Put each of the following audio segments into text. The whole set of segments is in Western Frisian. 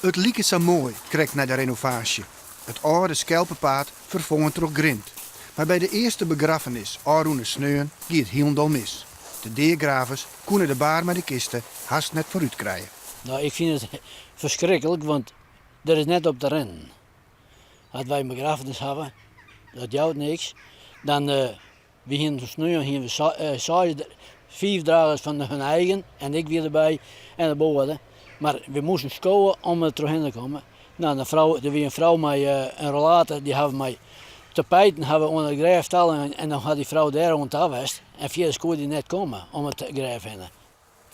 It like sa moai, krekt nei de renovaasje. It âlde skelpepaad ferfongen troch grind. Mar by de earste begraffenis ôfrûne sneon gie it hielendal mis. De deagravers koene de baar mei de kiste hast net foarút krije. No, ik fyn it ferskriklik, want der is net op te rinnen. As wy in begraffenis hawwe, dat jout niks, dan Wy hienen sneon hienen we seis, fiif dragers fan hun eigen en ik wie derby en de boade. Mar we moasten skowe om der trochhinne te kommen. No, de frou, der wie in frou mei in rollator, dy hawwe mei tapijten hawwe oan it grêf ta en dan hat dy frou dêr oan ta west en fierders koe dy net komme om it grêf hinne.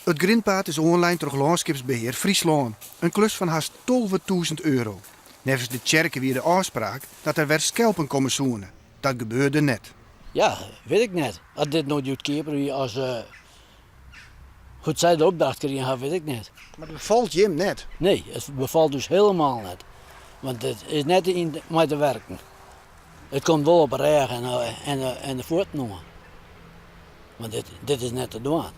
It grintpaad is oanlein troch Lânskipsbehear Fryslân, in klus fan hast 12.000 euro. Neffens de tsjerke wie de ôfspraak dat der wer skelpen komme soene. Dat gebeurde net. Ja, wit ik net. As dit no goedkeaper wie as hoe't sy de opdracht krigen ha, wit ik net. Mar it befalt jim net? Nee, it befalt ús helemaal net. Want it is net yn mei te werken. It komt wol op 'e rêch en de fuotten oan. Want dit, dit is net te dwaan.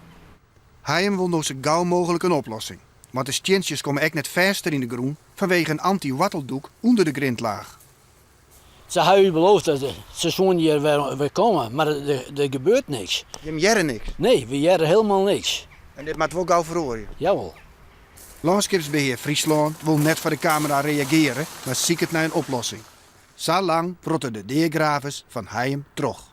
Hijum wol no sa gau mooglik in oplossing. Want de stientsjes komme ek net fêster yn de grûn fanwege in anty-woarteldoek ûnder de grintlaach. Se ha ús beloofd dat se soene hjir wer, wer komme, mar der gebeurt niks. Jim hearre niks? Nee, we hearre helemaal niks. En dit moat wol gau feroarje? Jawol. Lânskipsbehear Fryslân wol net foar de kamera reagearje, mar siket nei in oplossing. Sa lang wrotte de deagravers fan Hijum troch.